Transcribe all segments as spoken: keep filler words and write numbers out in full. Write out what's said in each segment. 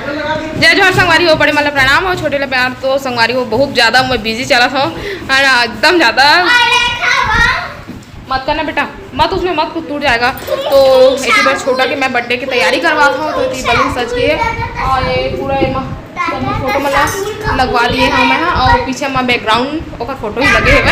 जय जोहार संगवारी हो, बड़े मन ला प्रणाम हो, छोटे ला प्यार। तो संगवारी हो, बहुत ज्यादा मैं बिजी चलत हूँ, है ना, एकदम ज्यादा। मत करना बेटा, मत, उसमें मत, कुछ टूट जाएगा। तो एक बार छोटा के मैं बर्थडे की तैयारी करवात हूँ, तो एती बलून सज के है और ये पूरा ये म-, सब फोटो मन ला लगवा दिए हूँ मैं, हाँ। और पीछे मैं बैकग्राउंड ओकर फोटो ही लगे हवे,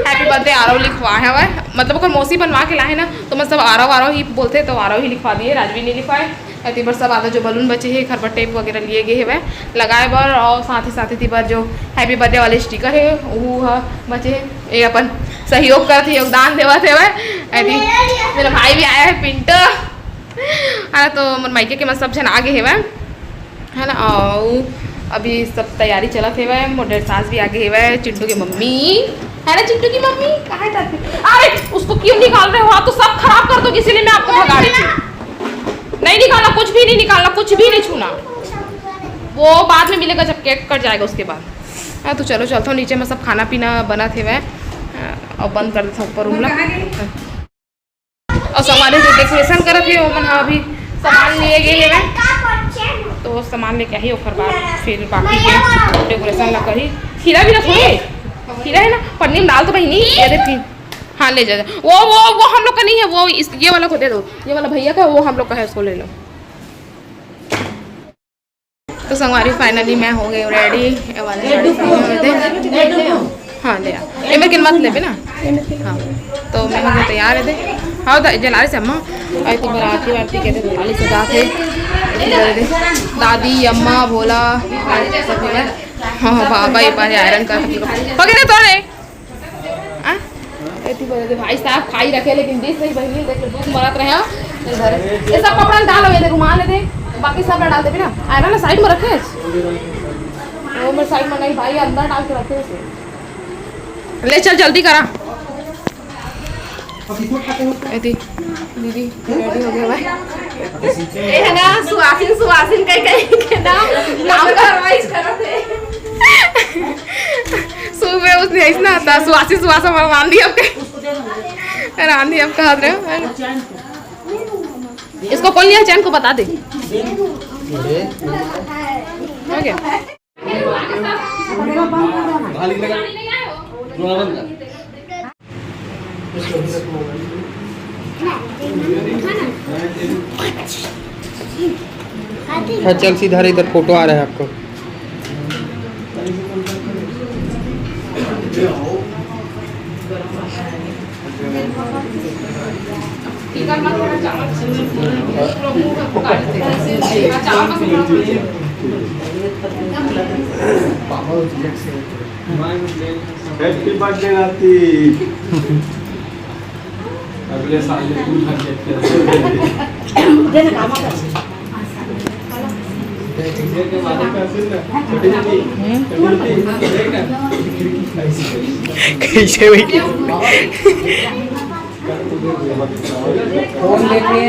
हैप्पी बर्थडे आरव लिखवा हवे, मतलब ओकर मौसी बनवा के लाए ना, तो मैं सब आरव आरव ही बोलते, तो आरव ही लिखवा दिए, राजवी नहीं लिखवाए। एती बर सब आधा जो बलून बचे हे, एकर बर टेप वगैरह लिए गे हेवय लगाए बर, और साथ ही साथ एती बर जो हैप्पी बर्थडे वाले स्टिकर हे, वो ह बचे हे। ये अपन सहयोग करत हे, योगदान देवत हेवय। एती मेरा भाई भी आया है, पिंटू। हाँ, तो मोर मायके के मन सब झन आ गे हेवय, है ना। और अभी सब तैयारी चलत हेवय, मोर डेढ़ सास भी आ गे हेवय, चिंटू की मम्मी, है ना, चिंटू की मम्मी कहाँ जाती? अरे, उसको क्यों निकाल रहे हो आप? तो सब खराब कर दोगे, इसीलिए मैं आपको भगा रही थी। नहीं निकालना, कुछ भी नहीं निकालना, कुछ भी नहीं छूना। वो बाद में मिलेगा जब केक कट जाएगा उसके बाद। हाँ, तो चलो चलता हूँ नीचे में, सब खाना पीना बनत हेवय। हाँ, और बंद कर देता हूँ ऊपर रूम ला। और संगवारी जो डेकोरेशन करत हे, ओमन ह अभी सामान लिए गे हेवय, तो सामान लेके आही, ओकर बाद फिर बाकी के डेकोरेशन ला करही। खीरा भी रखोगे? खीरा है ना, पन्नी में डाल दो बहिनी, ये दे फिर। हाँ, ले जा, जा। वो, वो, वो हम लोग का नहीं है, वो इस, ये वाला को दे दो, ये वाला भैया का, वो हम लोग का है, उसको ले लो। तो संगवारी, finally मैं हो गई हूँ ready। ये वाली साड़ी पहने हुए थे। हाँ, ले आ। ये मेरे किन मत लेबे ना। हाँ, तो मैं हो गई तैयार है दे। हाँ, तो जला रहे से अम्मा। और इतनी बाराती वारती कहते तो खाली सजा थे। दादी, अम्मा, भोला, सब हो गया। हाँ, हाँ, बाबा, ये पास आयरन कर हो गया ना तोरे। आ? एती बोले, "भाई साहब खाई रखे, लेकिन डिश नहीं बहिनी, देख के दूध मरत रहे हैं।" इधर ये सब कपड़ा डालो, ये दे रुमाल है दे, बाकी सब डाल दे ना। आयरन ना साइड में रखे। वो मेरे साइड में नहीं भाई, अंदर डाल के रखे उसे। ले चल जल्दी करा। एती दीदी रेडी हो गए भाई। ये है ना सुहासिन, सुहासिन कहीं कहीं के ना नाम का रवाइज करत है। सुबह उसने ऐसा ना था, सुहासिन, सुहासा रांधी आपके, रांधी आप कहा रहे हो, है ना? इसको कौन लिया, चैन को बता दे। हो गया। हाँ, चल सीधा रहे, इधर फोटो आ रहा है आपको। हैप्पी बर्थडे नाती। अगले साल ये तू घर लेके आ। कैसे हुई? फोन लेके।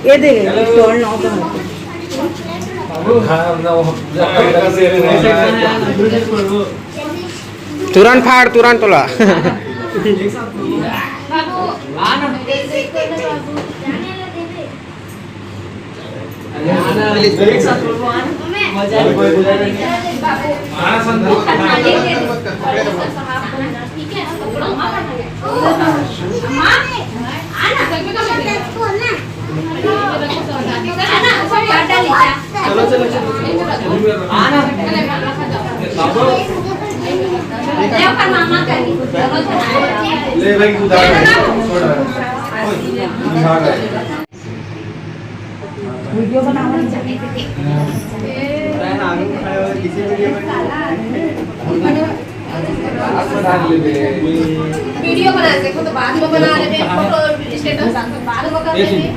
ये दे, स्टॉल नौ पे। तुरंत फाड़, तुरंत तोला। चलो, चलो, चलो। ले भाई, उधार है। छोड़ रहा है। वीडियो बनाना चाहिए। वीडियो बना, देखो तो बाद में बना लेते हैं, फोटो स्टेटस बाद में कर लेते हैं।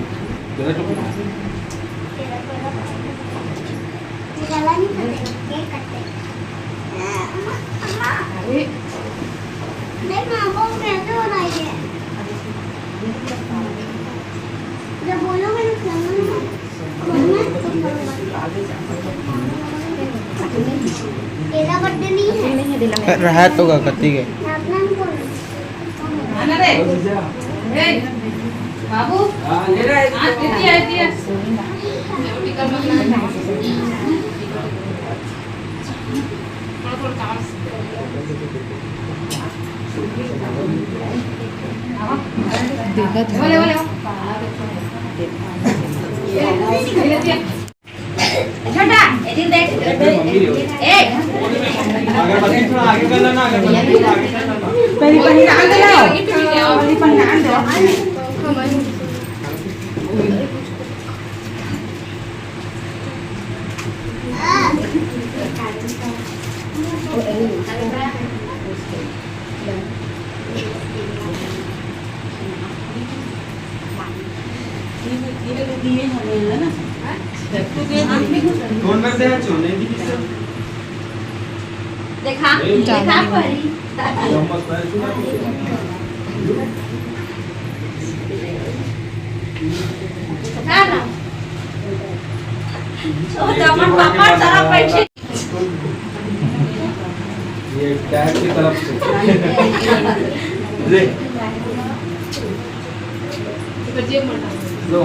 गला नहीं कटे, ये कटे। अरे। देख ना, वो कैसे हो रहा है? जब बोलोगे ना, खेलना ना, खेलना, तो खेलना। तेरा बर्थडे नहीं है। रहा तो का कति के? अपना नहीं बोलना। आना रे। ए, बाबू। हाँ, ले रहा है। हाँ, दे दिया, दे दिया। देखत बोले, बोले। छोटा, एदिन देख। ए। अगरबत्ती थोड़ा आगे कर लेना, अगरबत्ती थोड़ा आगे कर लेना। पहले पहचान दो, पहले पहचान दो। कौन में से है? चुनने की किससे? देखा, देखा परी। ना, ना। ओ, तो अपन पापा सारा पैसे ये डैड की तरफ से। ले। लो।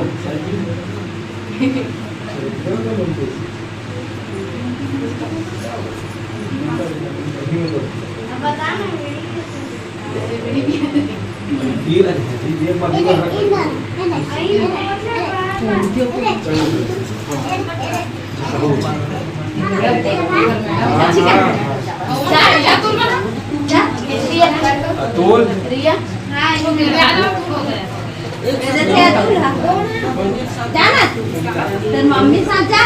अतुल। जाना तू, तेरे मम्मी साथ जा।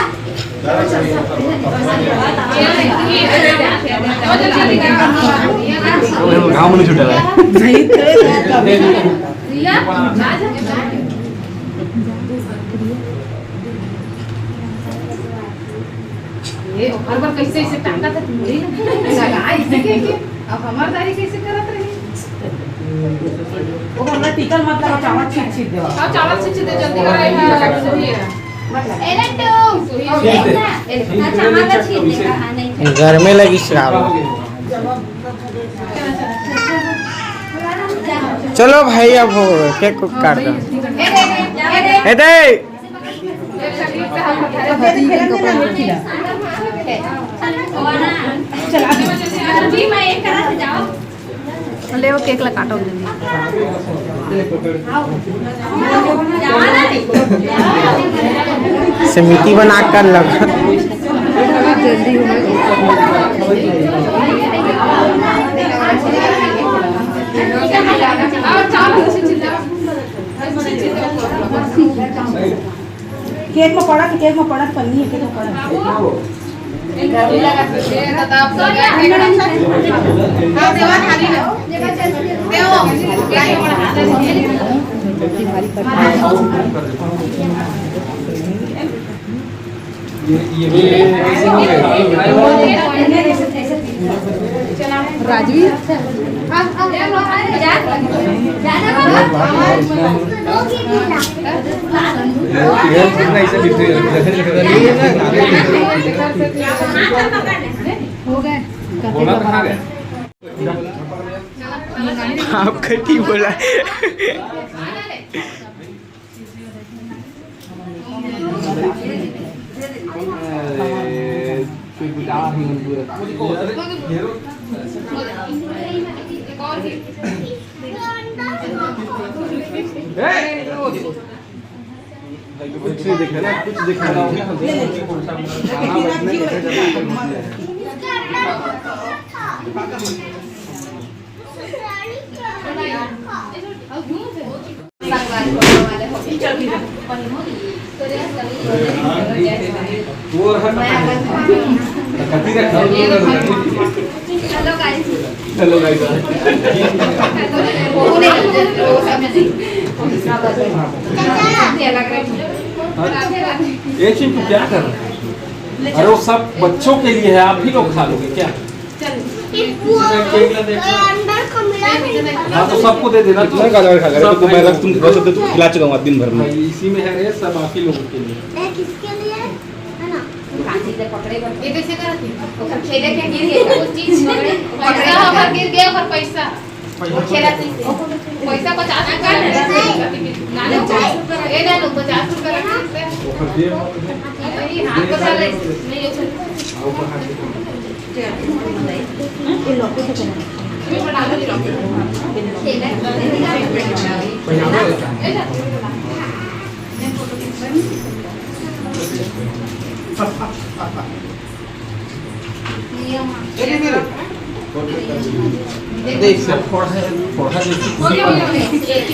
घाम नहीं छूटा है। रिया, ये हर बार कैसे ऐसे टांगा था तुमने? लगा ऐसे के, के, अब हमार दारी कैसे करत रही? वो हमरा टिकल मत करो, चावल छीट छीट दे। हाँ, चावल छीट छीट दे, जल्दी करो, ये है, सुनिए। मतलब। एले टू। सुनिए। हाँ, चावल का छीट दे, हाँ, नहीं। घर में लगी शराब। चलो भाई, अब हो, केक उक काट दो। ए दे, ए दे। ले वो केक ला काटो। समिति बना कर लगा। जल्दी हो। केक में पड़ा, केक में पड़ा, पन्नी है, केक में पड़ा। ये, ये भी ऐसे हो गए। राजवीर। ये कितना ऐसे बिखरे हैं। हो गए। बोला तो खा गया। आप कटी बोला। कुछ नहीं देखा ना, कुछ देखा ना। हेलो गाइस। अरे, ये चिंटू क्या कर रहे हैं? अरे, वो सब बच्चों के लिए है, आप भी लोग खा लोगे क्या? अंदर का मिला नहीं। हाँ, तो सबको दे देना। कितना खा लोगे, खा लोगे? सब तो मैं भाई, तुम, बस तो खिला चुका हूँ आज दिन भर में। भाई, इसी में है रे, सब आप ही लोगों के लिए। ये किसके लिए है ना? ये कैसे करती? ओकर खेले के गिर गया, वो चीज पकड़े। पैसा हमार गिर गया, ओकर पैसा। वो खेला चीज। पैसा पचास रुपया रखे। नानू, ए नानू, पचास रुपया रखे। नहीं, हाथ बचा ले। नहीं, ये चल।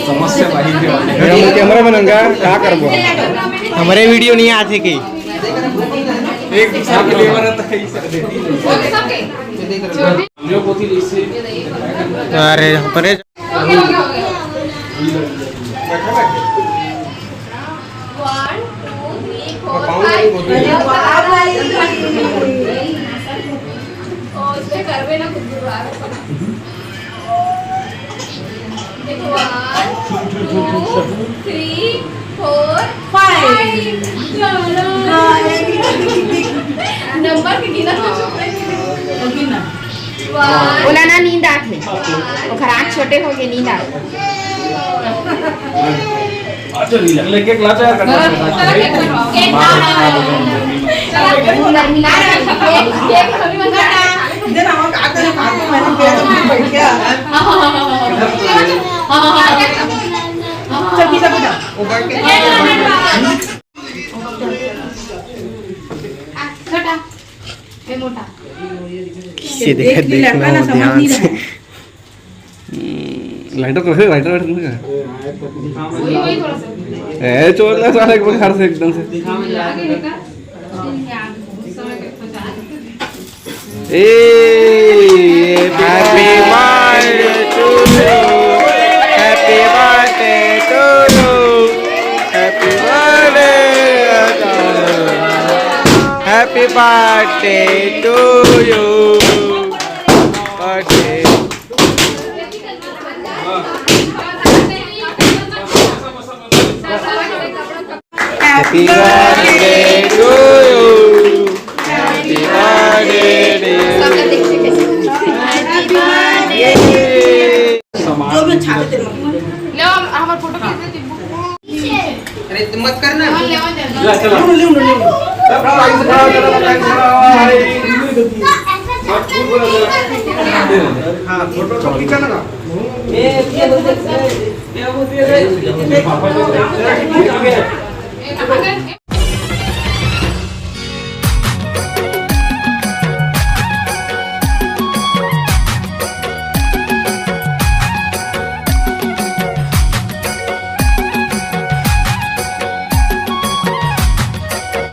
समस्या बाहिर के वाले। मेरा कैमरा मैन अंगा का करबो? हमरे वीडियो नहीं आथे कि? एक दूसरा के लेबर रहता है, इसे देती नहीं। अरे, हमरे One, two, three, four, five. ओ, इसमें करवे ना कुछ गुरुवार। देखो, one, two, three, four, five. Number के गिना तो चुप रही। One. ओला ना नींद आथे, ओकर आँख छोटे हो गए, नींद आथे। अच्छा, लेके क्लास आया करता है। ये देखा, देखना हो ध्यान से। हम्म, लाइटर तो है, लाइटर वाइटर नहीं है। ए, चोर ना साला, एक बार घर से एकदम से। ए, happy birthday to you, happy birthday to you, happy birthday, happy birthday to you, birthday। Happy birthday to you। Happy birthday to you। जो भी अच्छा है तेरे को। ले, हम, हमार फोटो खींच दे, चिंपू। अरे, तो मत करना। ले, ले, ले। ले, चलो। ले, ले, ले, ले। हाँ, फोटो तो खींचा ना।